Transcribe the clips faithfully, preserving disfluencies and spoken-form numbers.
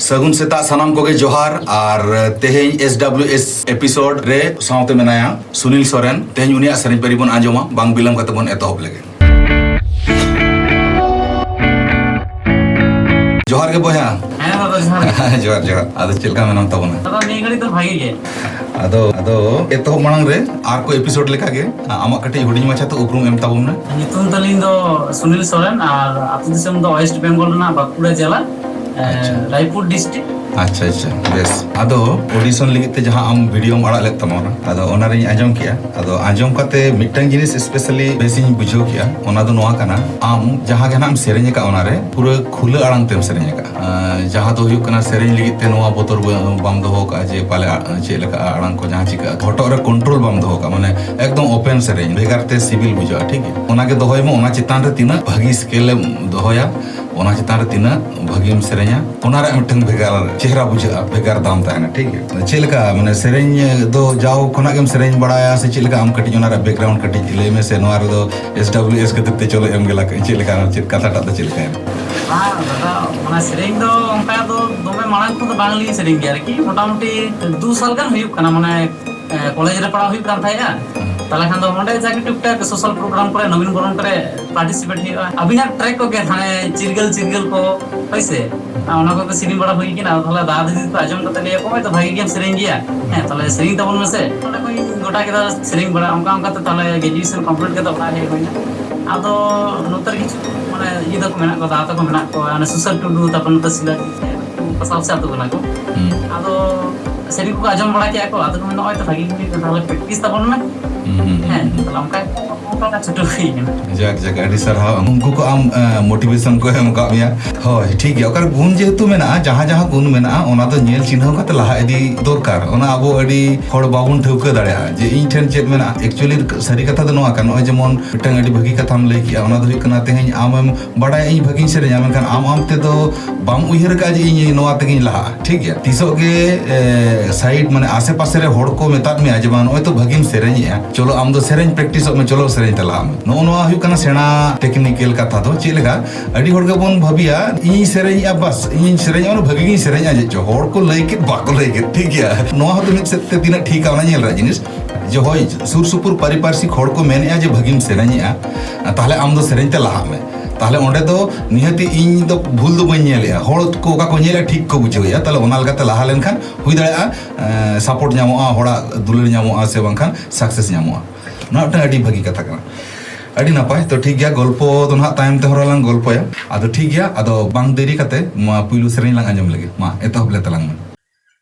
ᱥᱟᱹᱜᱩᱱ ᱥᱮᱛᱟᱜ ᱥᱟᱱᱟᱢ ᱠᱚᱜᱮ ᱡᱚᱦᱟᱨ᱾ ᱟᱨ ᱛᱮᱦᱮᱧ S W S episode ᱨᱮ ᱥᱟᱶᱛᱮ ᱢᱮᱱᱟᱭᱟ ᱥᱩᱱᱤᱞ ᱥᱚᱨᱮᱱ᱾ ᱛᱮᱦᱮᱧ ᱩᱱᱤᱭᱟᱜ ᱥᱮᱨᱮᱧ ᱯᱟᱹᱨᱤ ᱵᱚᱱ ᱟᱸᱡᱚᱢᱟ᱾ ᱵᱟᱝ ᱵᱤᱞᱚᱢ ᱠᱟᱛᱮ ᱵᱚᱱ ᱮᱛᱚᱦᱚᱵ ᱞᱮᱜᱮ᱾ ᱡᱚᱦᱟᱨ ᱜᱮ ᱵᱚᱭᱦᱟ᱾ ᱦᱮᱸ ᱫᱟᱫᱟ, ᱡᱚᱦᱟᱨ ᱜᱮ᱾ ᱡᱚᱦᱟᱨ ᱡᱚᱦᱟᱨ᱾ ᱟᱫᱚ ᱪᱮᱫ ᱞᱮᱠᱟ ᱢᱮᱱᱟᱢ ᱛᱟᱵᱚᱱᱟ? ᱫᱟᱫᱟ, ᱱᱤᱭᱟᱹ ᱜᱷᱟᱹᱲᱤᱡ ᱫᱚ ᱵᱷᱟᱜᱮ ᱜᱮ᱾ ᱟᱫᱚ ᱟᱫᱚ ᱮᱛᱚᱦᱚᱵ ᱢᱟᱲᱟᱝ ᱨᱮ ᱟᱨ ᱠᱚ episode ᱞᱮᱠᱟᱜᱮ ᱟᱢᱟᱜ ᱠᱟᱹᱴᱤᱡ ᱦᱩᱰᱤᱧ ᱢᱟᱪᱷᱟ ᱛᱮ ᱩᱯᱨᱩᱢ ᱮᱢ ᱛᱟᱵᱚᱱ ᱢᱮ᱾ ᱧᱩᱛᱩᱢ ᱛᱟᱹᱞᱤᱧ ᱫᱚ ᱥᱩᱱᱤᱞ ᱥᱚᱨᱮᱱ ᱟᱨ ᱟᱹᱛᱩ ᱫᱤᱥᱚᱢ ᱫᱚ West Bengal ᱨᱮᱱᱟᱜ ᱵᱟᱸᱠᱩᱲᱟ ᱡᱮᱞᱟ, ᱮ, ᱟᱪᱪᱷᱟ᱾ ᱨᱟᱭᱯᱩᱨ district᱾ ᱟᱪᱪᱷᱟ ᱟᱪᱪᱷᱟ, ᱵᱮᱥ᱾ ᱟᱫᱚ audition ᱞᱟᱹᱜᱤᱫ ᱛᱮ ᱡᱟᱦᱟᱸ ᱟᱢ videoᱢ ᱟᱲᱟᱜ ᱞᱮᱫ ᱛᱟᱢᱟ, ᱚᱱᱟ ᱟᱫᱚ ᱚᱱᱟᱨᱤᱧ ᱟᱸᱡᱚᱢ ᱠᱮᱜᱼᱟ᱾ ᱟᱫᱚ ᱟᱸᱡᱚᱢ ᱠᱟᱛᱮ ᱢᱤᱫᱴᱟᱝ ᱡᱤᱱᱤᱥ specially ᱵᱮᱥᱤᱧ ᱵᱩᱡᱷᱟᱹᱣ ᱠᱮᱜᱼᱟ, ᱚᱱᱟ ᱫᱚ ᱱᱚᱣᱟ ᱠᱟᱱᱟ, ᱟᱢ ᱡᱟᱦᱟᱸ ᱜᱮ ᱱᱟᱜ ᱮᱢ ᱥᱮᱨᱮᱧ ᱟᱠᱟᱫ, ᱚᱱᱟᱨᱮ ᱯᱩᱨᱟᱹ ᱠᱷᱩᱞᱟᱹ ᱟᱲᱟᱝ ᱛᱮᱢ ᱥᱮᱨᱮᱧ ᱟᱠᱟᱫ᱾ ᱟᱸ, ᱡᱟᱦᱟᱸ ᱫᱚ ᱦᱩᱭᱩᱜ ᱠᱟᱱᱟ, ᱥᱮᱨᱮᱧ ᱞᱟᱹᱜᱤᱫ ᱛᱮ ᱱᱚᱣᱟ ᱵᱚᱛᱚᱨ ᱵᱟ- ᱵᱟᱢ ᱫᱚᱦᱚ ᱠᱟᱜᱼᱟ ᱡᱮ ᱯᱟᱞᱮ ᱟ- ᱪᱮᱫ ᱞᱮᱠᱟ ᱟᱲᱟᱝ ᱠᱚ ᱡᱟᱦᱟᱸ ᱪᱤᱠᱟᱹᱜᱼᱟ, ᱦᱚᱴᱚᱜ ᱨᱮ control ᱵᱟᱢ ᱫᱚᱦᱚ ᱠᱟᱜᱼᱟ, ᱢᱟᱱᱮ ᱮᱠᱫᱚᱢ open ᱥᱮᱨᱮᱧ, ᱵᱷᱮᱜᱟᱨ ᱛᱮ ᱥᱤᱵᱤᱞ ᱵᱩᱡᱷᱟᱹᱜᱼᱟ, ᱴᱷᱤᱠ ᱜᱮᱭᱟ? ᱚᱱᱟᱜᱮ ᱫᱚᱦᱚᱭ ᱢᱮ᱾ ᱚᱱᱟ ᱪᱮᱛᱟᱱ ᱨᱮ ᱛᱤᱱᱟᱹᱜ ᱵᱷᱟᱹᱜᱤ scale ᱮᱢ ᱫᱚᱦᱚᱭᱟ, ᱚᱱᱟ ᱪᱮᱛᱟᱱ ᱨᱮ ᱛᱤᱱᱟᱹᱜ ᱵᱷᱟᱹᱜᱤᱢ ᱥᱮᱨᱮᱧᱟ, ᱚᱱᱟ ᱨᱮᱭᱟᱜ ᱢᱤᱫᱴᱟᱝ ᱵᱷᱮᱜᱟᱨ ᱪᱮᱦᱨᱟ ᱵᱩᱡᱷᱟᱹᱜᱼᱟ, ᱵᱷᱮᱜᱟᱨ ᱫᱟᱢ ᱛᱟᱦᱮᱱᱟ, ᱴᱷᱤᱠ ᱜᱮᱭᱟ? ᱪᱮᱫ ᱞᱮᱠᱟ, ᱢᱟᱱᱮ, ᱥᱮᱨᱮᱧ ᱫᱚ ᱡᱟᱣ ᱠᱷᱚᱱᱟᱜ ᱜᱮᱢ ᱥᱮᱨᱮᱧ ᱵᱟᱲᱟᱭᱟ ᱥᱮ ᱪᱮᱫ ᱞᱮᱠᱟ? ᱟᱢ ᱠᱟᱹᱴᱤᱡ ᱚᱱᱟ ᱨᱮᱭᱟᱜ background ᱠᱟᱹᱴᱤᱡ ᱞᱟᱹᱭ ᱢᱮ, ᱥᱮ ᱱᱚᱣᱟ ᱨᱮᱫᱚ S W S ᱠᱷᱟᱹᱛᱤᱨ ᱛᱮ ᱪᱚᱞᱚ ᱮᱢ ᱜᱮᱞᱟ ᱠᱟᱜ ᱟᱹᱧ, ᱪᱮᱫ ᱞᱮᱠᱟ, ᱪᱮᱫ ᱠᱟᱛᱷᱟᱴᱟᱜ ᱫᱚ ᱪᱮᱫ ᱞᱮᱠᱟᱭᱮᱱᱟ? ᱵᱟᱝ ᱫᱟᱫᱟ, ᱚᱱᱟ ᱥᱮᱨᱮᱧ ᱫᱚ ᱚᱱᱠᱟ ᱫᱚ ᱫᱚᱢᱮ ᱢᱟᱲᱟᱝ ᱠᱷᱚᱱ ᱫᱚ ᱵᱟᱝ ᱞᱤᱧ ᱥᱮᱨᱮᱧ ᱜᱮᱭᱟ ᱟᱨᱠᱤ᱾ ᱢᱚᱴᱟᱢᱩᱴᱤ ᱫᱩ ᱥᱟᱞ ᱜᱟᱱ ᱦᱩᱭᱩᱜ ᱠᱟᱱᱟ, ᱢᱟᱱᱮ, ᱮ, ᱠᱚᱞᱮᱡᱽ ᱨᱮ ᱯᱟᱲᱦᱟᱣ ᱦᱩᱭᱩᱜ ᱠᱟᱱ ᱛᱟᱦᱮᱸᱜᱼᱟ᱾ ᱛᱟᱦᱞᱮ ᱠᱷᱟᱱ ᱫᱚ ᱚᱸᱰᱮ ᱡᱟᱜᱮ ᱴᱩᱠ ᱴᱟᱠ social program ᱠᱚᱨᱮ, ᱱᱚᱵᱤᱱ ᱵᱚᱨᱚᱱ ᱠᱚᱨᱮ participate ᱦᱩᱭᱩᱜᱼᱟ᱾ ᱟᱹᱵᱤᱱᱟᱜ track ᱠᱚᱜᱮ, ᱦᱟᱱᱮ ᱪᱤᱨᱜᱟᱹᱞ ᱪᱤᱨᱜᱟᱹᱞ ᱠᱚ, ᱦᱳᱭ ᱥᱮ, ᱚᱱᱟ ᱠᱚᱜᱮ ᱥᱮᱨᱮᱧ ᱵᱟᱲᱟ ᱦᱩᱭ ᱠᱟᱱᱟ᱾ ᱛᱟᱦᱞᱮ ᱫᱟᱫᱟ ᱫᱤᱫᱤ ᱛᱟᱠᱚ ᱟᱸᱡᱚᱢ ᱠᱟᱛᱮ ᱞᱟᱹᱭᱟ ᱠᱚ, "ᱦᱳᱭ ᱛᱚ, ᱵᱷᱟᱜᱮ ᱜᱮᱢ ᱥᱮᱨᱮᱧ ᱜᱮᱭᱟ, ᱦᱮᱸ, ᱛᱟᱦᱞᱮ ᱥᱮᱨᱮᱧ ᱛᱟᱵᱚᱱ ᱢᱮᱥᱮ᱾" ᱚᱸᱰᱮ ᱠᱷᱚᱱ ᱜᱚᱴᱟ ᱠᱮᱫᱟ ᱥᱮᱨᱮᱧ ᱵᱟᱲᱟ᱾ ᱚᱱᱠᱟ ᱚᱱᱠᱟ ᱛᱮ ᱛᱟᱦᱞᱮ graduation complete ᱠᱟᱛᱮ ᱚᱲᱟᱜ ᱦᱮᱡ ᱦᱩᱭᱱᱟ᱾ ᱟᱫᱚ ᱱᱚᱛᱮ ᱨᱮ ᱠᱤᱪᱷᱩ, ᱢᱟᱱᱮ, ᱤᱭᱟᱹ ᱛᱟᱠᱚ ᱢᱮᱱᱟᱜ ᱠᱚᱣᱟ, ᱫᱟᱫᱟ ᱛᱟᱠᱚ ᱢᱮᱱᱟᱜ ᱠᱚᱣᱟ, ᱚᱱᱮ ᱥᱩᱥᱟᱹᱨ ᱴᱩᱰᱩ, ᱛᱟᱨᱯᱚᱨ ᱱᱚᱛᱮ ᱥᱤᱞᱟᱹ, ᱯᱟᱥᱟᱯᱟᱥᱤ ᱟᱹᱛᱩ ᱠᱟᱱᱟ ᱠᱚ᱾ ᱦᱩᱸ᱾ ᱟᱫᱚ ᱥᱮᱨᱮᱧ ᱠᱚᱠᱚ ᱟᱸᱡᱚᱢ ᱵᱟᱲᱟ ᱠᱮᱜᱼᱟ ᱠᱚ, ᱟᱫᱚ ᱠᱚ ᱢᱮᱱᱫᱟ, "ᱱᱚᱜᱼᱚᱭ ᱛᱚ ᱵᱷᱟᱜᱮ ᱜᱮ ᱦᱩᱭᱩᱜ ᱠᱟᱱᱟ, ᱛᱟᱦᱞᱮ practice ᱛᱟᱵᱚᱱ ᱢᱮ᱾" ᱦᱩᱸ, ᱦᱩᱸ, ᱦᱩᱸ, ᱦᱮᱸ, ᱦᱩᱸ᱾ ᱛᱟᱦᱞᱮ ᱚᱱᱠᱟ, ᱚᱱᱠᱟ ᱪᱷᱩᱴᱟᱹᱣ ᱦᱩᱭ ᱠᱟᱱᱟ᱾ ᱡᱟᱠ, ᱡᱟᱠ, ᱟᱹᱰᱤ ᱥᱟᱨᱦᱟᱣ᱾ ᱩᱱᱠᱩ ᱠᱚ ᱟᱢ, ᱮ, motivation ᱠᱚ ᱮᱢ ᱟᱠᱟᱫ ᱢᱮᱭᱟ᱾ ᱦᱳᱭ, ᱴᱷᱤᱠ ᱜᱮᱭᱟ᱾ ᱚᱠᱟᱨᱮ ᱜᱩᱱ ᱡᱮᱦᱮᱛᱩ ᱢᱮᱱᱟᱜᱼᱟ, ᱡᱟᱦᱟᱸ ᱡᱟᱦᱟᱸ ᱜᱩᱱ ᱢᱮᱱᱟᱜᱼᱟ, ᱚᱱᱟ ᱫᱚ ᱧᱮᱞ ᱪᱤᱱᱦᱟᱹᱣ ᱠᱟᱛᱮ ᱞᱟᱦᱟ ᱤᱫᱤ ᱫᱚᱨᱠᱟᱨ᱾ ᱚᱱᱟ ᱟᱵᱚ ᱟᱹᱰᱤ ᱦᱚᱲ ᱵᱟᱵᱚᱱ ᱴᱷᱟᱹᱣᱠᱟᱹ ᱫᱟᱲᱮᱭᱟᱜᱼᱟ ᱡᱮ ᱤᱧ ᱴᱷᱮᱱ ᱪᱮᱫ ᱢᱮᱱᱟᱜᱼᱟ᱾ Actually, ᱥᱟᱹᱨᱤ ᱠᱟᱛᱷᱟ ᱫᱚ ᱱᱚᱣᱟ ᱠᱟᱱᱟ, ᱱᱚᱜᱼᱚᱭ ᱡᱮᱢᱚᱱ ᱢᱤᱫᱴᱟᱝ ᱟᱹᱰᱤ ᱵᱷᱟᱹᱜᱤ ᱠᱟᱛᱷᱟᱢ ᱞᱟᱹᱭ ᱠᱮᱜᱼᱟ, ᱚᱱᱟ ᱫᱚ ᱦᱩᱭᱩᱜ ᱠᱟᱱᱟ, ᱛᱮᱦᱮᱧ ᱟᱢᱮᱢ ᱵᱟᱲᱟᱭᱟ ᱤᱧ ᱵᱷᱟᱹᱜᱤᱧ ᱥᱮᱨᱮᱧᱟ, ᱢᱮᱱᱠᱷᱟᱱ ᱟᱢ ᱟᱢ ᱛᱮᱫᱚ ᱵᱟᱢ ᱩᱭᱦᱟᱹᱨ ᱠᱟᱜᱼᱟ ᱡᱮ ᱤᱧ ᱱᱚᱣᱟ ᱛᱮᱜᱤᱧ ᱞᱟᱦᱟᱜᱼᱟ, ᱴᱷᱤᱠ ᱜᱮᱭᱟ? ᱛᱤᱥᱚᱜ ᱜᱮ, ᱮ, ᱥᱟᱭᱤᱰ, ᱢᱟᱱᱮ ᱟᱥᱮ ᱯᱟᱥᱮ ᱨᱮ ᱦᱚᱲ ᱠᱚ ᱢᱮᱛᱟᱫ ᱢᱮᱭᱟ ᱡᱮ, "ᱵᱟᱝ, ᱱᱚᱜᱼᱚᱭ ᱛᱚ ᱵᱷᱟᱹᱜᱤᱢ ᱥᱮᱨᱮᱧᱮᱜᱼᱟ, ᱪᱚᱞᱚ ᱟᱢ ᱫᱚ ᱥᱮᱨᱮᱧ ᱯᱨᱮᱠᱴᱤᱥᱚᱜ ᱢᱮ, ᱪᱚᱞᱚ ᱥᱮᱨᱮᱧ ᱛᱮ ᱞᱟᱦᱟᱜ ᱢᱮ᱾" ᱱᱚᱜᱼᱚ ᱱᱚᱣᱟ ᱦᱩᱭᱩᱜ ᱠᱟᱱᱟ ᱥᱮᱬᱟ ᱴᱮᱠᱱᱤᱠᱮᱞ ᱠᱟᱛᱷᱟ ᱫᱚ᱾ ᱪᱮᱫ ᱞᱮᱠᱟ? ᱟᱹᱰᱤ ᱦᱚᱲ ᱜᱮᱵᱚᱱ ᱵᱷᱟᱹᱵᱤᱭᱟ, "ᱤᱧᱤᱧ ᱥᱮᱨᱮᱧᱮᱜᱼᱟ, ᱵᱟᱥ, ᱤᱧᱤᱧ ᱥᱮᱨᱮᱧᱟ, ᱚᱱᱟ ᱵᱷᱟᱹᱜᱤ ᱜᱤᱧ ᱥᱮᱨᱮᱧᱟ ᱪᱮᱫ ᱪᱚ, ᱦᱚᱲ ᱠᱚ ᱞᱟᱹᱭ ᱠᱮᱫ, ᱵᱟᱠᱚ ᱞᱟᱹᱭ ᱠᱮᱫ, ᱴᱷᱤᱠ ᱜᱮᱭᱟ᱾" ᱱᱚᱣᱟ ᱦᱚᱸᱛᱚ ᱢᱤᱫ ᱥᱮᱫ ᱛᱮ ᱛᱤᱱᱟᱹᱜ ᱴᱷᱤᱠᱟ, ᱚᱱᱟ ᱧᱮᱞ ᱨᱮᱭᱟᱜ ᱡᱤᱱᱤᱥ᱾ ᱡᱮ ᱦᱳᱭ, ᱥᱩᱨ ᱥᱩᱯᱩᱨ ᱯᱟᱹᱨᱤ ᱯᱟᱹᱨᱥᱤ ᱦᱚᱲ ᱠᱚ ᱢᱮᱱᱮᱜᱼᱟ ᱡᱮ, "ᱵᱷᱟᱹᱜᱤᱢ ᱥᱮᱨᱮᱧᱮᱜᱼᱟ, ᱛᱟᱦᱞᱮ ᱟᱢ ᱫᱚ ᱥᱮᱨᱮᱧ ᱛᱮ ᱞᱟᱦᱟᱜ ᱢᱮ᱾" ᱛᱟᱦᱞᱮ ᱚᱸᱰᱮ ᱫᱚ ᱱᱤᱦᱟᱹᱛᱤ ᱤᱧ ᱫᱚ ᱵᱷᱩᱞ ᱫᱚ ᱵᱟᱹᱧ ᱧᱮᱞᱮᱜᱼᱟ, ᱦᱚᱲ ᱠᱚ ᱚᱠᱟ ᱠᱚ ᱧᱮᱞᱮᱜᱼᱟ, ᱴᱷᱤᱠ ᱠᱚ ᱵᱩᱡᱷᱟᱹᱣᱮᱜᱼᱟ᱾ ᱛᱟᱦᱞᱮ ᱚᱱᱟ ᱞᱮᱠᱟᱛᱮ ᱞᱟᱦᱟ ᱞᱮᱱᱠᱷᱟᱱ ᱦᱩᱭ ᱫᱟᱲᱮᱭᱟᱜᱼᱟ, ᱮᱸ, ᱥᱟᱯᱳᱨᱴ ᱧᱟᱢᱚᱜᱼᱟ, ᱦᱚᱲᱟᱜ ᱫᱩᱞᱟᱹᱲ ᱧᱟᱢᱚᱜᱼᱟ, ᱥᱮ ᱵᱟᱝᱠᱷᱟᱱ ᱥᱟᱠᱥᱮᱥ ᱧᱟᱢᱚᱜᱼᱟ᱾ ᱱᱚᱣᱟ ᱢᱤᱫᱴᱟᱝ ᱟᱹᱰᱤ ᱵᱷᱟᱹᱜᱤ ᱠᱟᱛᱷᱟ ᱠᱟᱱᱟ᱾ ᱟᱹᱰᱤ ᱱᱟᱯᱟᱭ᱾ ᱛᱚ ᱴᱷᱤᱠ ᱜᱮᱭᱟ, ᱜᱚᱞᱯᱚ ᱫᱚ ᱱᱟᱦᱟᱜ ᱛᱟᱭᱚᱢ ᱛᱮ ᱦᱚᱸ ᱞᱟᱝ ᱜᱚᱞᱯᱚᱭᱟ᱾ ᱟᱫᱚ ᱴᱷᱤᱠ ᱜᱮᱭᱟ, ᱟᱫᱚ ᱵᱟᱝ ᱫᱮᱨᱤ ᱠᱟᱛᱮ ᱱᱚᱣᱟ ᱯᱩᱭᱞᱩ ᱥᱮᱨᱮᱧ ᱞᱟᱝ ᱟᱸᱡᱚᱢ ᱞᱮᱜᱮ᱾ ᱢᱟ, ᱮᱛᱚᱦᱚᱵ ᱞᱮ ᱛᱟᱞᱟᱝ ᱢᱮ᱾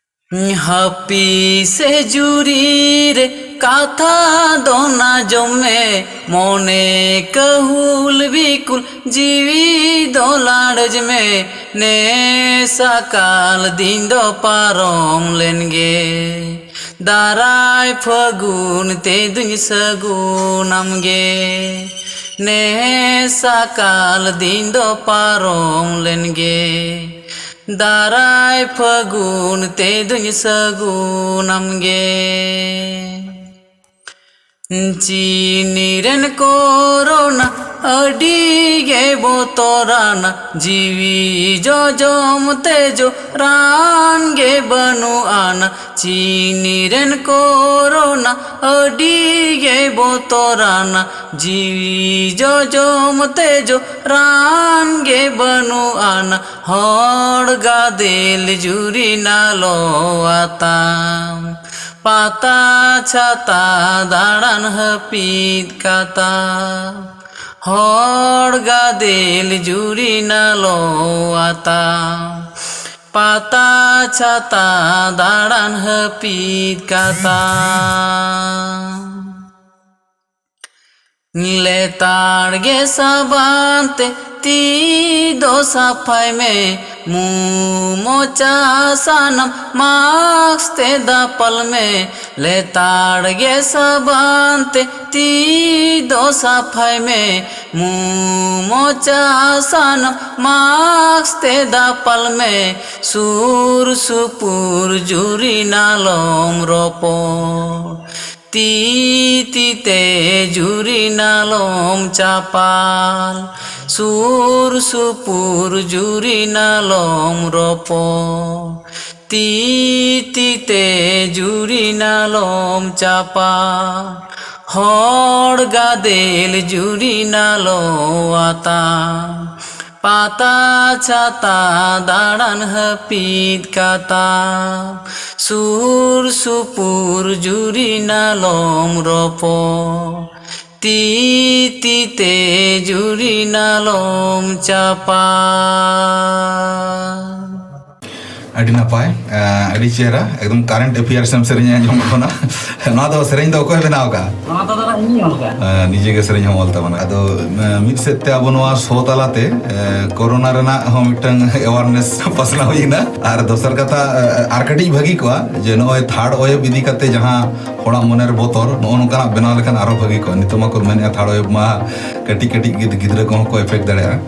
ᱦᱟᱹᱯᱤ ᱥᱮ ᱡᱩᱨᱤ ᱨᱮ ᱠᱟᱛᱷᱟ ᱫᱚ ᱱᱟ ᱡᱚᱢ ᱢᱮ, ᱢᱚᱱᱮ ᱠᱟᱹᱦᱩᱞ ᱵᱤᱠᱩᱞ ᱡᱤᱣᱤ ᱫᱚ ᱞᱟᱲᱮᱡ ᱢᱮ, ᱱᱮᱥᱟ ᱠᱟᱞ ᱫᱤᱱ ᱫᱚ ᱯᱟᱨᱚᱢ ᱞᱮᱱ ᱜᱮ, ᱫᱟᱨᱟᱭ ᱯᱷᱟᱹᱜᱩᱱ ᱛᱮ ᱫᱩᱧ ᱥᱟᱹᱜᱩᱱᱟᱢ ᱜᱮ, ᱱᱮᱥᱟ ᱠᱟᱞ ᱫᱤᱱ ᱫᱚ ᱯᱟᱨᱚᱢ ᱞᱮᱱ ᱜᱮ, ᱫᱟᱨᱟᱭ ᱯᱷᱟᱹᱜᱩᱱ ᱛᱮ ᱫᱩᱧ ᱥᱟᱹᱜᱩᱱᱟᱢ ᱜᱮ᱾ ᱪᱤᱱᱤ ᱨᱮᱱ ᱠᱳᱨᱳᱱᱟ ᱟᱹᱰᱤ ᱜᱮ ᱵᱚᱛᱚᱨᱟᱱᱟ, ᱡᱤᱣᱤ ᱡᱚᱡᱚᱢ ᱛᱮᱡᱚ ᱨᱟᱱ ᱜᱮ ᱵᱟᱹᱱᱩᱜ ᱟᱱᱟ᱾ ᱪᱤᱱᱤ ᱨᱮᱱ ᱠᱳᱨᱳᱱᱟ ᱟᱹᱰᱤ ᱜᱮ ᱵᱚᱛᱚᱨᱟᱱᱟ, ᱡᱤᱣᱤ ᱡᱚᱡᱚᱢ ᱛᱮᱡᱚ ᱨᱟᱱ ᱜᱮ ᱵᱟᱹᱱᱩᱜ ᱟᱱᱟ᱾ ᱦᱚᱲ ᱜᱟᱫᱮᱞ ᱡᱩᱨᱤ ᱱᱟ ᱞᱚ ᱟᱛᱟᱢ, ᱯᱟᱛᱟ ᱪᱷᱟᱛᱟ ᱫᱟᱬᱟᱱ ᱦᱟᱹᱯᱤᱫ ᱠᱟᱛᱟ᱾ ᱦᱚᱲ ᱜᱟᱫᱮᱞ ᱡᱩᱨᱤ ᱱᱟ ᱞᱚ ᱟᱛᱟᱢ, ᱯᱟᱛᱟ ᱪᱷᱟᱛᱟ ᱫᱟᱬᱟᱱ ᱦᱟᱹᱯᱤᱫ ᱠᱟᱛᱟ᱾ ᱞᱮᱛᱟᱲ ᱜᱮ ᱥᱟᱵᱟᱱ ᱛᱮ ᱛᱤ ᱫᱚ ᱥᱟᱯᱷᱟᱭ ᱢᱮ, ᱢᱩ ᱢᱚᱪᱟ ᱥᱟᱱᱟᱢ ᱢᱟᱥᱠ ᱛᱮ ᱫᱟᱯᱟᱞ ᱢᱮ᱾ ᱞᱮᱛᱟᱲ ᱜᱮ ᱥᱟᱵᱟᱱ ᱛᱮ ᱛᱤ ᱫᱚ ᱥᱟᱯᱷᱟᱭ ᱢᱮ, ᱢᱩ ᱢᱚᱪᱟ ᱥᱟᱱᱟᱢ ᱢᱟᱥᱠ ᱛᱮ ᱫᱟᱯᱟᱞ ᱢᱮ᱾ ᱥᱩᱨ ᱥᱩᱯᱩᱨ ᱡᱩᱨᱤᱱ ᱟᱞᱚᱢ ᱨᱚᱯᱚᱲ, ᱛᱤ ᱛᱤ ᱛᱮ ᱡᱩᱨᱤᱱ ᱟᱞᱚᱢ ᱪᱟᱯᱟᱞ, ᱥᱩᱨ ᱥᱩᱯᱩᱨ ᱡᱩᱨᱤᱱ ᱟᱞᱚᱢ ᱨᱚᱯᱚᱲ, ᱛᱤ ᱛᱤ ᱛᱮ ᱡᱩᱨᱤᱱ ᱟᱞᱚᱢ ᱪᱟᱯᱟᱞ, ᱦᱚᱲ ᱜᱟᱫᱮᱞ ᱡᱩᱨᱤᱱ ᱟᱞᱚ ᱟᱛᱟᱢ, ᱯᱟᱛᱟ ᱪᱷᱟᱛᱟ ᱫᱟᱬᱟᱱ ᱦᱟᱹᱯᱤᱫ ᱠᱟᱛᱟᱢ, ᱥᱩᱨ ᱥᱩᱯᱩᱨ ᱡᱩᱨᱤᱱ ᱟᱞᱚᱢ ᱨᱚᱯᱚᱲ, ᱛᱤ ᱛᱤ ᱛᱮ ᱡᱩᱨᱤᱱ ᱟᱞᱚᱢ ᱪᱟᱯᱟᱞ᱾ ᱟᱹᱰᱤ ᱱᱟᱯᱟᱭ, ᱟᱹᱰᱤ ᱪᱮᱦᱨᱟ, ᱮᱠᱫᱚᱢ current affairs ᱮᱢ ᱥᱮᱨᱮᱧ ᱟᱸᱡᱚᱢᱚᱜ ᱠᱟᱱᱟ᱾ ᱱᱚᱣᱟ ᱫᱚ, ᱥᱮᱨᱮᱧ ᱫᱚ ᱚᱠᱚᱭ ᱵᱮᱱᱟᱣ ᱠᱟᱜᱼᱟ? ᱱᱚᱣᱟ ᱫᱚ ᱫᱟᱫᱟ ᱤᱧᱤᱧ ᱚᱞ ᱠᱟᱜᱼᱟ᱾ ᱱᱤᱡᱮ ᱜᱮ ᱥᱮᱨᱮᱧ ᱦᱚᱸ ᱚᱞ ᱛᱟᱵᱚᱱᱟ᱾ ᱟᱫᱚ ᱢᱤᱫ ᱥᱮᱫ ᱛᱮ ᱟᱵᱚ ᱱᱚᱣᱟ ᱥᱳ ᱛᱟᱞᱟᱛᱮ ᱠᱳᱨᱳᱱᱟ ᱨᱮᱱᱟᱜ ᱦᱚᱸ ᱢᱤᱫᱴᱟᱝ awareness ᱯᱟᱥᱱᱟᱣ ᱦᱩᱭᱱᱟ, ᱟᱨ ᱫᱚᱥᱟᱨ ᱠᱟᱛᱷᱟ, ᱟᱨ ᱠᱟᱹᱴᱤᱡ ᱵᱷᱟᱹᱜᱤ ᱠᱚᱜᱼᱟ ᱡᱮ ᱱᱚᱜᱼᱚᱭ third wave ᱤᱫᱤ ᱠᱟᱛᱮ ᱡᱟᱦᱟᱸ ᱦᱚᱲᱟᱜ ᱢᱚᱱᱮᱨᱮ ᱵᱚᱛᱚᱨ, ᱱᱚᱜᱼᱚ ᱱᱚᱝᱠᱟᱱᱟᱜ ᱵᱮᱱᱟᱣ ᱞᱮᱠᱷᱟᱱ ᱟᱨᱚ ᱵᱷᱟᱹᱜᱤ ᱠᱚᱜᱼᱟ᱾ ᱱᱤᱛᱚᱜ ᱢᱟᱠᱚ ᱢᱮᱱᱮᱫᱼᱟ third wave ᱢᱟ ᱠᱟᱹᱴᱤᱡ ᱠᱟᱹᱴᱤᱡ ᱜᱤᱫᱽ-, ᱜᱤᱫᱽᱨᱟᱹ ᱠᱚᱦᱚᱸ ᱠᱚ affect ᱫᱟᱲᱮᱭᱟᱜᱼᱟ᱾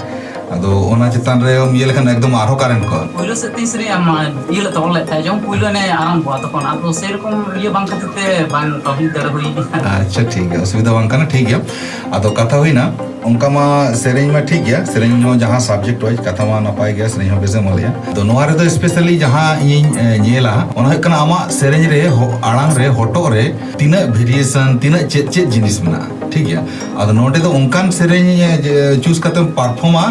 ᱟᱫᱚ ᱚᱱᱟ ᱪᱮᱛᱟᱱ ᱨᱮ ᱤᱭᱟᱹ ᱞᱮᱠᱷᱟᱱ ᱮᱠᱫᱚᱢ ᱟᱨᱦᱚᱸ current ᱠᱚᱜᱼᱟ᱾ ᱯᱩᱭᱞᱩ ᱥᱮᱫ ᱛᱤᱧ ᱥᱮᱨᱮᱧᱟ, ᱢᱟ, ᱤᱭᱟᱹ ᱞᱮ ᱛᱚᱞ ᱞᱮᱫ ᱛᱟᱦᱮᱸᱫ, ᱡᱚᱠᱷᱚᱱ ᱯᱩᱭᱞᱩ ᱮᱱᱮᱡ ᱟᱨᱟᱢᱵᱷᱚᱜᱼᱟ, ᱛᱚᱠᱷᱚᱱ ᱟᱫᱚ ᱥᱮᱨᱚᱠᱚᱢ ᱤᱭᱟᱹ ᱵᱟᱝ ᱠᱷᱟᱹᱛᱤᱨ ᱛᱮ ᱵᱟᱝ ᱛᱚᱞ ᱫᱟᱲᱮ ᱦᱩᱭ ᱠᱟᱱᱟ᱾ ᱟᱪᱪᱷᱟ, ᱴᱷᱤᱠ ᱜᱮᱭᱟ, ᱚᱥᱩᱵᱤᱫᱷᱟ ᱵᱟᱝ ᱠᱟᱱᱟ, ᱴᱷᱤᱠ ᱜᱮᱭᱟ᱾ ᱟᱫᱚ ᱠᱟᱛᱷᱟ ᱦᱩᱭᱱᱟ, ᱚᱱᱠᱟ ᱢᱟ ᱥᱮᱨᱮᱧ ᱢᱟ ᱴᱷᱤᱠ ᱜᱮᱭᱟ, ᱥᱮᱨᱮᱧ ᱦᱚᱸ ᱡᱟᱦᱟᱸ subject wise ᱠᱟᱛᱷᱟ ᱢᱟ ᱱᱟᱯᱟᱭ ᱜᱮᱭᱟ, ᱥᱮᱨᱮᱧ ᱦᱚᱸ ᱵᱮᱥᱮᱢ ᱚᱞᱮᱜᱼᱟ᱾ ᱟᱫᱚ ᱱᱚᱣᱟ ᱨᱮᱫᱚ specially ᱡᱟᱦᱟᱸ ᱤᱧᱤᱧ, ᱮ, ᱧᱮᱞᱟ, ᱚᱱᱟ ᱦᱩᱭᱩᱜ ᱠᱟᱱᱟ ᱟᱢᱟᱜ ᱥᱮᱨᱮᱧ ᱨᱮ ᱦᱚ-, ᱟᱲᱟᱝ ᱨᱮ, ᱦᱚᱴᱚᱜ ᱨᱮ ᱛᱤᱱᱟᱹᱜ variation, ᱛᱤᱱᱟᱹᱜ ᱪᱮᱫ ᱪᱮᱫ ᱡᱤᱱᱤᱥ ᱢᱮᱱᱟᱜᱼᱟ, ᱴᱷᱤᱠ ᱜᱮᱭᱟ᱾ ᱟᱫᱚ ᱱᱚᱰᱮ ᱫᱚ ᱚᱱᱠᱟᱱ ᱥᱮᱨᱮᱧ, ᱮ, ᱡᱮ, choose ᱠᱟᱛᱮᱢ performᱟ,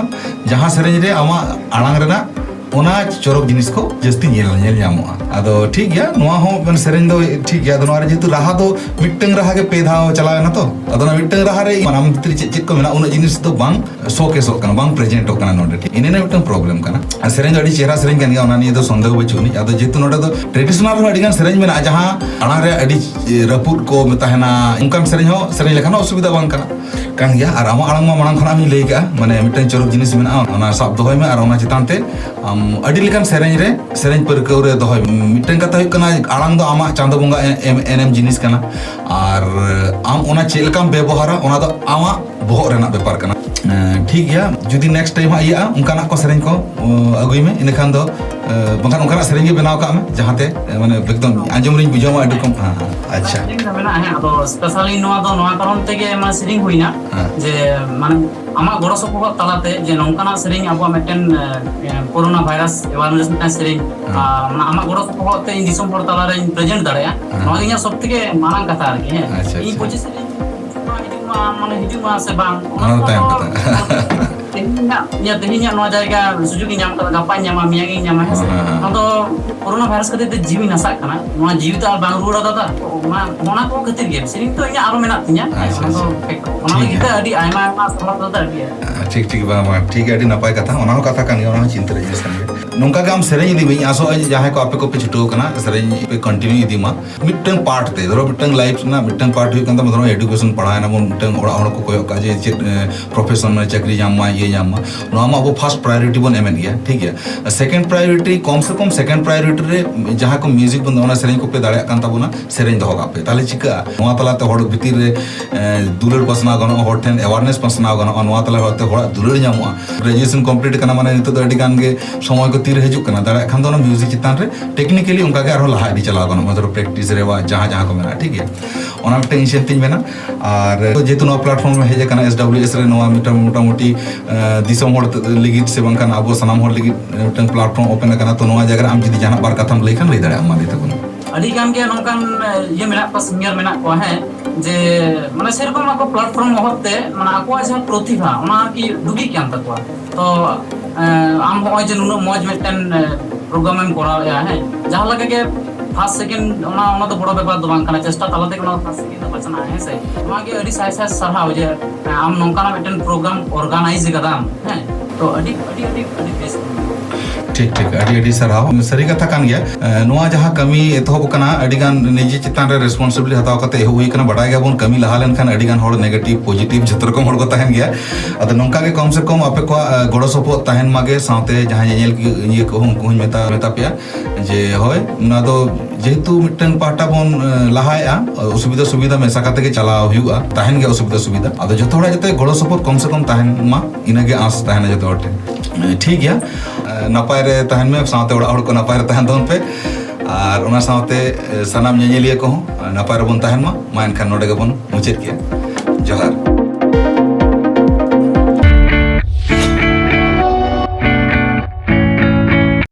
ᱡᱟᱦᱟᱸ ᱥᱮᱨᱮᱧ ᱨᱮ ᱟᱢᱟᱜ ᱟᱲᱟᱝ ᱨᱮᱱᱟᱜ ᱚᱱᱟ ᱪᱚᱨᱚᱠ ᱡᱤᱱᱤᱥ ᱠᱚ ᱡᱟᱹᱥᱛᱤ ᱧᱮᱞ, ᱧᱮᱞ ᱧᱟᱢᱚᱜᱼᱟ᱾ ᱟᱫᱚ ᱴᱷᱤᱠ ᱜᱮᱭᱟ, ᱱᱚᱣᱟ ᱦᱚᱸ ᱢᱟᱱᱮ ᱥᱮᱨᱮᱧ ᱫᱚ ᱴᱷᱤᱠ ᱜᱮᱭᱟ, ᱟᱫᱚ ᱱᱚᱣᱟ ᱨᱮ ᱡᱮᱦᱮᱛᱩ ᱨᱟᱦᱟ ᱫᱚ ᱢᱤᱫᱴᱟᱝ ᱨᱟᱦᱟ ᱜᱮ ᱯᱮ ᱫᱷᱟᱣ ᱪᱟᱞᱟᱣ ᱮᱱᱟ ᱛᱚ, ᱟᱫᱚ ᱚᱱᱟ ᱢᱤᱫᱴᱟᱝ ᱨᱟᱦᱟ ᱨᱮ ᱢᱟᱱᱟᱢ ᱵᱷᱤᱛᱨᱤ ᱪᱮᱫ ᱪᱮᱫ ᱠᱚ ᱢᱮᱱᱟᱜᱼᱟ, ᱩᱱᱟᱹᱜ ᱡᱤᱱᱤᱥ ᱫᱚ ᱵᱟᱝ ᱥᱳᱠᱮᱥᱚᱜ ᱠᱟᱱᱟ, ᱵᱟᱝ ᱯᱨᱮᱡᱮᱱᱴᱚᱜ ᱠᱟᱱᱟ ᱱᱚᱰᱮ᱾ ᱴᱷᱤᱠ ᱤᱱᱟᱹ ᱢᱤᱫᱴᱟᱝ ᱯᱨᱚᱵᱞᱮᱢ ᱠᱟᱱᱟ᱾ ᱟᱨ ᱥᱮᱨᱮᱧ ᱫᱚ ᱟᱹᱰᱤ ᱪᱮᱦᱨᱟ ᱥᱮᱨᱮᱧ ᱠᱟᱱ ᱜᱮᱭᱟ, ᱚᱱᱟ ᱱᱤᱭᱮ ᱫᱚ ᱥᱚᱱᱫᱮᱦᱚ ᱵᱟᱹᱪᱩᱜ ᱟᱹᱱᱤᱡ᱾ ᱟᱫᱚ ᱡᱮᱦᱮᱛᱩ ᱱᱚᱰᱮ ᱫᱚ ᱴᱨᱮᱰᱤᱥᱚᱱᱟᱞ ᱨᱮᱦᱚᱸ ᱟᱹᱰᱤ ᱜᱟᱱ ᱥᱮᱨᱮᱧ ᱢᱮᱱᱟᱜᱼᱟ, ᱡᱟᱦᱟᱸ ᱟᱲᱟᱝ ᱨᱮ ᱟᱹᱰᱤ ᱨᱟᱹᱯᱩᱫ ᱠᱚ ᱛᱟᱦᱮᱱᱟ, ᱚᱱᱠᱟᱱ ᱥᱮᱨᱮᱧ ᱦᱚᱸ ᱥᱮᱨᱮᱧ ᱞᱮᱠᱷᱟᱱ ᱦᱚᱸ ᱚᱥᱩᱵᱤᱫᱷᱟ ᱵᱟᱝ ᱠᱟᱱᱟ᱾ ᱠᱟᱱ ᱜᱮᱭᱟ᱾ ᱟᱨ ᱟᱢᱟᱜ ᱟᱲᱟᱝ ᱢᱟ ᱢᱟᱲᱟᱝ ᱠᱷᱚᱱᱟᱜ ᱤᱧ ᱞᱟᱹᱭ ᱠᱟᱜᱼᱟ, ᱢᱟᱱᱮ ᱢᱤᱫᱴᱟᱝ ᱪᱚᱨᱚᱠ ᱡᱤᱱᱤᱥ ᱢᱮᱱᱟᱜᱼᱟ, ᱚᱱᱟ ᱥᱟᱵ ᱫᱚᱦᱚᱭ ᱢᱮ᱾ ᱟᱨ ᱚᱱᱟ ᱪᱮᱛᱟᱱ ᱛᱮ ᱟᱢ ᱟᱹᱰᱤ ᱞᱮᱠᱟᱱ ᱥᱮᱨᱮᱧ ᱨᱮ, ᱥᱮᱨᱮᱧ ᱯᱟᱹᱨᱠᱟᱹᱣ ᱨᱮ ᱫᱚᱦᱚᱭ ᱢᱮ᱾ ᱢᱤᱫᱴᱟᱝ ᱠᱟᱛᱷᱟ ᱦᱩᱭᱩᱜ ᱠᱟᱱᱟ, ᱟᱲᱟᱝ ᱫᱚ ᱟᱢᱟᱜ ᱪᱟᱸᱫᱚ ᱵᱚᱸᱜᱟ ᱮ-, ᱮᱢ, ᱮᱱᱮᱢ ᱡᱤᱱᱤᱥ ᱠᱟᱱᱟ᱾ ᱟᱨ ᱟᱢ ᱚᱱᱟ ᱪᱮᱫ ᱞᱮᱠᱟᱢ ᱵᱮᱵᱚᱦᱟᱨᱟ, ᱚᱱᱟ ᱫᱚ ᱟᱢᱟᱜ ᱵᱚᱦᱚᱜ ᱨᱮᱱᱟᱜ ᱵᱮᱯᱟᱨ ᱠᱟᱱᱟ᱾ ᱮᱸ, ᱴᱷᱤᱠ ᱜᱮᱭᱟ, ᱡᱩᱫᱤ ᱱᱮᱠᱥᱴ ᱴᱟᱭᱤᱢ ᱦᱟᱸᱜ ᱤᱭᱟᱹᱜᱼᱟ, ᱚᱱᱠᱟᱱᱟᱜ ᱠᱚ ᱥᱮᱨᱮᱧ ᱠᱚ, ᱚ, ᱟᱹᱜᱩᱭ ᱢᱮ᱾ ᱤᱱᱟᱹᱠᱷᱟᱱ ᱫᱚ, ᱮᱸ, ᱵᱟᱝᱠᱷᱟᱱ ᱚᱱᱠᱟᱱᱟᱜ ᱥᱮᱨᱮᱧ ᱜᱮ ᱵᱮᱱᱟᱣ ᱠᱟᱜ ᱢᱮ, ᱡᱟᱦᱟᱸᱛᱮ, ᱮᱸ, ᱢᱟᱱᱮ ᱮᱠᱫᱚᱢ ᱟᱸᱡᱚᱢ ᱨᱤᱧ ᱵᱩᱡᱷᱟᱹᱣ ᱢᱟ ᱟᱹᱰᱤ ᱨᱚᱠᱚᱢ᱾ ᱦᱮᱸ, ᱦᱮᱸ, ᱟᱪᱪᱷᱟ᱾ ᱥᱮᱨᱮᱧ ᱫᱚ ᱢᱮᱱᱟᱜᱼᱟ, ᱦᱮᱸ, ᱟᱫᱚ ᱥᱯᱮᱥᱟᱞᱤ ᱱᱚᱣᱟ ᱫᱚ ᱱᱚᱣᱟ ᱠᱟᱨᱚᱱ ᱛᱮᱜᱮ ᱢᱟᱱᱮ ᱥᱮᱨᱮᱧ ᱦᱩᱭᱱᱟ, ᱦᱮᱸ᱾ ᱡᱮ ᱢᱟᱱᱮ ᱟᱢᱟᱜ ᱜᱚᱲᱚ ᱥᱚᱯᱚᱦᱚᱫ ᱛᱟᱞᱟᱛᱮ ᱡᱮ ᱱᱚᱝᱠᱟᱱᱟᱜ ᱥᱮᱨᱮᱧ ᱟᱵᱚᱣᱟᱜ ᱢᱤᱫᱴᱮᱱ, ᱮᱸ, ᱠᱳᱨᱳᱱᱟ ᱵᱷᱟᱭᱨᱟᱥ ᱮᱣᱟᱨᱱᱮᱥ ᱢᱤᱫᱴᱟᱝ ᱥᱮᱨᱮᱧ, ᱦᱮᱸ᱾ ᱟᱨ ᱚᱱᱟ ᱟᱢᱟᱜ ᱜᱚᱲᱚ ᱥᱚᱯᱚᱦᱚᱫ ᱛᱮ ᱤᱧ ᱫᱤᱥᱚᱢ ᱦᱚᱲ ᱛᱟᱞᱟᱨᱮᱧ ᱯᱨᱮᱡᱮᱱᱴ ᱫᱟᱲᱮᱭᱟᱜᱼᱟ, ᱦᱮᱸ᱾ ᱱᱚᱣᱟ ᱜᱮ ᱤᱧᱟᱹᱜ ᱥᱚᱵ ᱛᱷᱮᱠᱮ ᱢᱟᱨᱟᱝ ᱠᱟᱛᱷᱟ ᱟᱨᱠᱤ, ᱦᱮᱸ᱾ ᱟᱪᱪᱷᱟ, ᱤᱧ ᱟᱪᱪᱷᱟ᱾ ᱯᱚᱸᱪᱤᱥ ᱥᱮᱨᱮᱧ ᱦᱤᱡᱩᱜ ᱢᱟ, ᱢᱟᱱᱮ ᱦᱤᱡᱩᱜ ᱢᱟ ᱥᱮ ᱵᱟᱝ, ᱚᱱᱟ ᱚᱱᱟ ᱫᱚ ᱛᱟᱭᱚᱢ ᱠᱚᱫᱚ ᱠᱟᱛᱷᱟ᱾ ᱛᱮᱦᱮᱧᱟᱜ, ᱤᱧᱟᱹᱜ ᱛᱮᱦᱮᱧᱟᱜ ᱱᱚᱣᱟ ᱡᱟᱭᱜᱟ ᱥᱩᱡᱳᱜᱽ ᱤᱧ ᱧᱟᱢ ᱠᱟᱫᱟ, ᱜᱟᱯᱟᱧ ᱧᱟᱢᱟ, ᱢᱮᱭᱟᱝ ᱤᱧ ᱧᱟᱢᱟ, ᱦᱮᱸ ᱥᱮ? ᱦᱮᱸ, ᱦᱮᱸ᱾ ᱱᱚᱣᱟ ᱫᱚ ᱠᱳᱨᱳᱱᱟ ᱵᱷᱟᱭᱨᱟᱥ ᱠᱷᱟᱹᱛᱤᱨ ᱛᱮ ᱡᱤᱣᱤ ᱱᱟᱥᱟᱜ ᱠᱟᱱᱟ, ᱱᱚᱣᱟ ᱡᱤᱣᱤ ᱛᱚ ᱟᱨ ᱵᱟᱝ ᱨᱩᱣᱟᱹᱲᱟ ᱫᱟᱫᱟ᱾ ᱚᱱᱟ, ᱚᱱᱟ ᱠᱚ ᱠᱷᱟᱹᱛᱤᱨ ᱜᱮ ᱥᱮᱨᱮᱧ ᱛᱚ ᱤᱧᱟᱹᱜ ᱟᱨᱚ ᱢᱮᱱᱟᱜ ᱛᱤᱧᱟ, ᱦᱮᱸ, ᱟᱪᱪᱷᱟ, ᱚᱱᱟ ᱫᱚ ᱟᱪᱪᱷᱟ᱾ ᱯᱷᱮᱠᱴ᱾ ᱚᱱᱟ ᱴᱷᱤᱠ ᱞᱟᱹᱜᱤᱫ ᱜᱮᱭᱟ᱾ ᱛᱮ ᱟᱹᱰᱤ ᱟᱭᱢᱟ ᱟᱭᱢᱟ ᱥᱟᱨᱦᱟᱣ ᱫᱟᱫᱟ, ᱟᱹᱰᱤ ᱟᱭᱢᱟ᱾ ᱴᱷᱤᱠ, ᱴᱷᱤᱠ, ᱵᱟᱝ, ᱵᱟᱝ, ᱴᱷᱤᱠ ᱜᱮᱭᱟ, ᱟᱹᱰᱤ ᱱᱟᱯᱟᱭ ᱠᱟᱛᱷᱟ, ᱚᱱᱟ ᱦᱚᱸ ᱠᱟᱛᱷᱟ ᱠᱟᱱ ᱜᱮᱭᱟ, ᱚᱱᱟ ᱦᱚᱸ ᱪᱤᱱᱛᱟᱹ ᱨᱮᱭᱟᱜ ᱡᱤᱱᱤᱥ ᱠᱟᱱ ᱜᱮᱭᱟ᱾ ᱱᱚᱝᱠᱟ ᱜᱮ ᱟᱢ ᱥᱮᱨᱮᱧ ᱤᱫᱤ ᱢᱮ, ᱤᱧ ᱟᱥᱚᱜᱼᱟ ᱡᱮ ᱡᱟᱦᱟᱸᱭ ᱠᱚ ᱟᱯᱮ ᱠᱚᱯᱮ ᱪᱷᱩᱴᱟᱹᱣ ᱠᱟᱱᱟ, ᱥᱮᱨᱮᱧ ᱯᱮ ᱠᱚᱱᱴᱤᱱᱤᱭᱩ ᱤᱫᱤ ᱢᱟ᱾ ᱢᱤᱫᱴᱟᱝ ᱯᱟᱨᱴ ᱛᱮ, ᱫᱷᱚᱨᱚ ᱢᱤᱫᱴᱟᱝ ᱞᱟᱭᱤᱯᱷ ᱨᱮᱱᱟᱜ ᱢᱤᱫᱴᱟᱝ ᱯᱟᱨᱴ ᱦᱩᱭᱩᱜ ᱠᱟᱱ ᱛᱟᱢᱟ, ᱫᱷᱚᱨᱚ ᱮᱰᱩᱠᱮᱥᱚᱱ ᱯᱟᱲᱦᱟᱣ ᱮᱱᱟ ᱵᱚᱱ, ᱢᱤᱫᱴᱟᱝ ᱚᱲᱟᱜ ᱦᱚᱲ ᱠᱚ ᱠᱚᱭᱚᱜ ᱠᱟᱜᱼᱟ ᱡᱮ ᱪᱮᱫ, ᱮ, ᱯᱨᱚᱯᱷᱮᱥᱚᱱ ᱨᱮ ᱪᱟᱹᱠᱨᱤ ᱧᱟᱢ ᱢᱟᱭ, ᱤᱭᱟᱹ ᱧᱟᱢ ᱢᱟ, ᱱᱚᱣᱟ ᱢᱟ ᱟᱵᱚ ᱯᱷᱟᱥᱴ ᱯᱨᱟᱭᱳᱨᱤᱴᱤ ᱵᱚᱱ ᱮᱢᱮᱫ ᱜᱮᱭᱟ, ᱴᱷᱤᱠ ᱜᱮᱭᱟ᱾ ᱥᱮᱠᱮᱱᱰ ᱯᱨᱟᱭᱳᱨᱤᱴᱤ, ᱠᱚᱢ ᱥᱮ ᱠᱚᱢ ᱥᱮᱠᱮᱱᱰ ᱯᱨᱟᱭᱳᱨᱤᱴᱤ ᱨᱮ ᱡᱟᱦᱟᱸ ᱠᱚ ᱢᱤᱭᱩᱡᱤᱠ ᱵᱚᱱ, ᱚᱱᱟ ᱥᱮᱨᱮᱧ ᱠᱚᱯᱮ ᱫᱟᱲᱮᱭᱟᱜ ᱠᱟᱱ ᱛᱟᱵᱚᱱᱟ, ᱥᱮᱨᱮᱧ ᱫᱚᱦᱚ ᱠᱟᱜ ᱯᱮ᱾ ᱛᱟᱦᱞᱮ ᱪᱤᱠᱟᱹᱜᱼᱟ? ᱱᱚᱣᱟ ᱛᱟᱞᱟᱛᱮ ᱦᱚᱲ ᱵᱷᱤᱛᱤᱨ ᱨᱮ, ᱮ, ᱫᱩᱞᱟᱹᱲ ᱯᱟᱥᱱᱟᱣ ᱜᱟᱱᱚᱜᱼᱟ, ᱦᱚᱲ ᱴᱷᱮᱱ ᱮᱣᱟᱨᱱᱮᱥ ᱯᱟᱥᱱᱟᱣ ᱜᱟᱱᱚᱜᱼᱟ, ᱱᱚᱣᱟ ᱛᱟᱞᱟ ᱦᱚᱲᱛᱮ ᱦᱚᱲᱟᱜ ᱫᱩᱞᱟᱹᱲ ᱧᱟᱢᱚᱜᱼᱟ᱾ ᱜᱨᱮᱡᱩᱭᱮᱥᱚᱱ ᱠᱚᱢᱯᱞᱤᱴ ᱠᱟᱱᱟ ᱢᱟᱱᱮ ᱱᱤᱛᱚᱜ ᱫᱚ ᱟᱹᱰᱤ ᱜᱟᱱ ᱜᱮ ᱥᱚᱢᱚᱭ ᱠᱚ ᱛᱤᱨᱮ ᱦᱤᱡᱩᱜ ᱠᱟᱱᱟ᱾ ᱫᱟᱲᱮᱭᱟᱜ ᱠᱷᱟᱱ ᱫᱚ ᱚᱱᱟ ᱢᱤᱭᱩᱡᱤᱠ ᱪᱮᱛᱟᱱ ᱨᱮ ᱴᱮᱠᱱᱤᱠᱮᱞᱤ ᱚᱱᱠᱟ ᱜᱮ ᱟᱨᱦᱚᱸ ᱞᱟᱦᱟ ᱤᱫᱤ ᱪᱟᱞᱟᱣ ᱜᱟᱱᱚᱜᱼᱟ, ᱢᱚᱛᱞᱚᱵ ᱯᱨᱮᱠᱴᱤᱥ ᱨᱮ ᱵᱟ ᱡᱟᱦᱟᱸ ᱡᱟᱦᱟᱸ ᱠᱚ ᱢᱮᱱᱟᱜᱼᱟ, ᱴᱷᱤᱠ ᱜᱮᱭᱟ᱾ ᱚᱱᱟ ᱢᱤᱫᱴᱮᱱ ᱤᱧ ᱥᱮᱫ ᱛᱤᱧ ᱢᱮᱱᱟ᱾ ᱟᱨ ᱡᱮᱦᱮᱛᱩ ᱱᱚᱣᱟ ᱯᱞᱟᱴᱯᱷᱚᱨᱢ ᱨᱮ ᱦᱮᱡ ᱟᱠᱟᱱᱟ, ᱮᱥ ᱰᱟᱵᱞᱤᱭᱩ ᱮᱥ ᱨᱮ ᱱᱚᱣᱟ ᱢᱤᱫᱴᱟᱝ ᱢᱚᱴᱟᱢᱩᱴᱤ, ᱮ, ᱫᱤᱥᱚᱢ ᱦᱚᱲ ᱞᱟᱹᱜᱤᱫ ᱥᱮ ᱵᱟᱝᱠᱷᱟᱱ ᱟᱵᱚ ᱥᱟᱱᱟᱢ ᱦᱚᱲ ᱞᱟᱹᱜᱤᱫ ᱢᱤᱫᱴᱟᱝ ᱯᱞᱟᱴᱯᱷᱚᱨᱢ ᱳᱯᱮᱱ ᱟᱠᱟᱱᱟ, ᱛᱚ ᱱᱚᱣᱟ ᱡᱟᱭᱜᱟ ᱨᱮ ᱟᱢ ᱡᱩᱫᱤ ᱡᱟᱦᱟᱱᱟᱜ ᱵᱟᱨ ᱠᱟᱛᱷᱟᱢ ᱞᱟᱹᱭ ᱠᱷᱟᱱ ᱞᱟᱹᱭ ᱫᱟᱲᱮᱭᱟᱜᱼᱟᱢ, ᱢᱟ ᱞᱟᱹᱭ ᱛᱟᱵᱚᱱ ᱢᱮ᱾ ᱟᱹᱰᱤ ᱜᱟᱱ ᱜᱮ ᱱᱚᱝᱠᱟᱱ, ᱮ, ᱤᱭᱟᱹ ᱢᱮᱱᱟᱜ ᱠᱚᱣᱟ, ᱥᱤᱝᱜᱟᱨ ᱢᱮᱱᱟᱜ ᱠᱚᱣᱟ, ᱦᱮᱸ, ᱡᱮ ᱢᱟᱱᱮ ᱥᱮᱨᱚᱠᱚᱢ ᱟᱠᱚ ᱯᱞᱟᱴᱯᱷᱚᱨᱢ ᱚᱵᱷᱟᱵ ᱛᱮ ᱢᱟᱱᱮ ᱟᱠᱚᱣᱟᱜ ᱡᱟᱦᱟᱸ ᱯᱨᱚᱛᱤᱵᱷᱟ ᱚᱱᱟ ᱟᱨᱠᱤ ᱰᱩᱜᱤᱜ ᱠᱟᱱ ᱛᱟᱠᱚᱣᱟ᱾ ᱛᱚ ᱟᱢ ᱦᱚᱸᱜᱼᱚᱭ ᱡᱮ ᱱᱩᱱᱟᱹᱜ ᱢᱚᱡᱽ ᱢᱤᱫᱴᱮᱱ ᱯᱨᱳᱜᱨᱟᱢ ᱮᱢ ᱠᱚᱨᱟᱣᱮᱫᱼᱟ, ᱦᱮᱸ, ᱡᱟᱦᱟᱸ ᱞᱮᱠᱟ ᱜᱮ ᱯᱷᱟᱥᱴ ᱥᱮᱠᱮᱱᱰ, ᱚᱱᱟ ᱚᱱᱟ ᱫᱚ ᱵᱚᱲᱚ ᱵᱮᱯᱟᱨ ᱫᱚ ᱵᱟᱝ ᱠᱟᱱᱟ, ᱪᱮᱥᱴᱟ ᱛᱟᱞᱟ ᱛᱮᱜᱮ ᱚᱱᱟ ᱯᱷᱟᱥᱴ ᱥᱮᱠᱮᱱᱰ ᱫᱚ ᱵᱟᱪᱷᱱᱟᱜᱼᱟ, ᱦᱮᱸ ᱥᱮ᱾ ᱱᱚᱣᱟ ᱜᱮ ᱟᱹᱰᱤ ᱥᱟᱭ ᱥᱟᱭ ᱥᱟᱨᱦᱟᱣ ᱡᱮ ᱟᱢ ᱱᱚᱝᱠᱟᱱᱟᱜ ᱢᱤᱫᱴᱮᱱ ᱯᱨᱳᱜᱨᱟᱢ ᱚᱨᱜᱟᱱᱟᱭᱤᱡᱽ ᱠᱟᱫᱟᱢ, ᱦᱮᱸ, ᱛᱚ ᱟᱹᱰᱤ ᱟᱹᱰᱤ ᱟᱹᱰᱤ ᱟᱹᱰᱤ ᱵᱮᱥ᱾ ᱴᱷᱤᱠ, ᱴᱷᱤᱠ, ᱟᱹᱰᱤ ᱟᱹᱰᱤ ᱥᱟᱨᱦᱟᱣ᱾ ᱥᱟᱹᱨᱤ ᱠᱟᱛᱷᱟ ᱠᱟᱱ ᱜᱮᱭᱟ᱾ ᱮ, ᱱᱚᱣᱟ ᱡᱟᱦᱟᱸ ᱠᱟᱹᱢᱤ ᱮᱛᱚᱦᱚᱵ ᱟᱠᱟᱱᱟ, ᱟᱹᱰᱤ ᱜᱟᱱ ᱱᱤᱡᱮ ᱪᱮᱛᱟᱱ ᱨᱮ ᱨᱮᱥᱯᱚᱱᱥᱤᱵᱤᱞᱤᱴᱤ ᱦᱟᱛᱟᱣ ᱠᱟᱛᱮ ᱮᱦᱚᱵ ᱦᱩᱭ ᱟᱠᱟᱱᱟ᱾ ᱵᱟᱰᱟᱭ ᱜᱮᱭᱟᱵᱚᱱ, ᱠᱟᱹᱢᱤ ᱞᱟᱦᱟ ᱞᱮᱱᱠᱷᱟᱱ ᱟᱹᱰᱤ ᱜᱟᱱ ᱦᱚᱲ ᱱᱮᱜᱮᱴᱤᱵᱷ, ᱯᱚᱡᱤᱴᱤᱵᱷ, ᱡᱷᱚᱛᱚ ᱨᱚᱠᱚᱢ ᱦᱚᱲ ᱠᱚ ᱛᱟᱦᱮᱱ ᱜᱮᱭᱟ᱾ ᱟᱫᱚ ᱱᱚᱝᱠᱟ ᱜᱮ ᱠᱚᱢ ᱥᱮ ᱠᱚᱢ ᱟᱯᱮ ᱠᱚᱣᱟᱜ, ᱮ, ᱜᱚᱲᱚ ᱥᱚᱯᱚᱦᱚᱫ ᱛᱟᱦᱮᱱ ᱢᱟᱜᱮ, ᱥᱟᱶᱛᱮ ᱡᱟᱦᱟᱸᱭ ᱧᱮᱧᱮᱞ ᱠᱤ-, ᱤᱭᱟᱹ ᱠᱚᱦᱚᱸ ᱩᱱᱠᱩ ᱦᱚᱸᱧ ᱢᱮᱛᱟ, ᱢᱮᱛᱟ ᱯᱮᱭᱟ ᱡᱮ ᱦᱳᱭ, ᱚᱱᱟ ᱫᱚ ᱡᱮᱦᱮᱛᱩ ᱢᱤᱫᱴᱮᱱ ᱯᱟᱦᱴᱟ ᱵᱚᱱ, ᱮ, ᱞᱟᱦᱟᱭᱮᱜᱼᱟ, ᱚᱥᱩᱵᱤᱫᱷᱟ ᱥᱩᱵᱤᱫᱷᱟ ᱢᱮᱥᱟ ᱠᱟᱛᱮ ᱜᱮ ᱪᱟᱞᱟᱣ ᱦᱩᱭᱩᱜᱼᱟ, ᱛᱟᱦᱮᱱ ᱜᱮᱭᱟ ᱚᱥᱩᱵᱤᱫᱷᱟ ᱥᱩᱵᱤᱫᱷᱟ᱾ ᱟᱫᱚ ᱡᱷᱚᱛᱚ ᱦᱚᱲᱟᱜ ᱡᱟᱛᱮ ᱜᱚᱲᱚ ᱥᱚᱯᱚᱦᱚᱫ ᱠᱚᱢ ᱥᱮ ᱠᱚᱢ ᱛᱟᱦᱮᱱ ᱢᱟ, ᱤᱱᱟᱹᱜᱮ ᱟᱸᱥ ᱛᱟᱦᱮᱱᱟ ᱡᱷᱚᱛᱚ ᱦᱚᱲ ᱴᱷᱮᱱ᱾ ᱮ, ᱴᱷᱤᱠ ᱜᱮᱭᱟ, ᱮ, ᱱᱟᱯᱟᱭ ᱨᱮ ᱛᱟᱦᱮᱱ ᱢᱮ, ᱥᱟᱶᱛᱮ ᱚᱲᱟᱜ ᱦᱚᱲ ᱠᱚ ᱱᱟᱯᱟᱭ ᱨᱮ ᱛᱟᱦᱮᱱ ᱛᱟᱵᱚᱱ ᱯᱮ, ᱟᱨ ᱚᱱᱟ ᱥᱟᱶᱛᱮ, ᱮ, ᱥᱟᱱᱟᱢ ᱧᱮᱧᱮᱞᱤᱭᱟᱹ ᱠᱚᱦᱚᱸ, ᱮ, ᱱᱟᱯᱟᱭ ᱨᱮᱵᱚᱱ ᱛᱟᱦᱮᱱ ᱢᱟ᱾ ᱢᱟ ᱮᱱᱠᱷᱟᱱ ᱱᱚᱰᱮ ᱜᱮᱵᱚᱱ ᱢᱩᱪᱟᱹᱫ ᱠᱮᱜᱼᱟ᱾ ᱡᱚᱦᱟᱨ᱾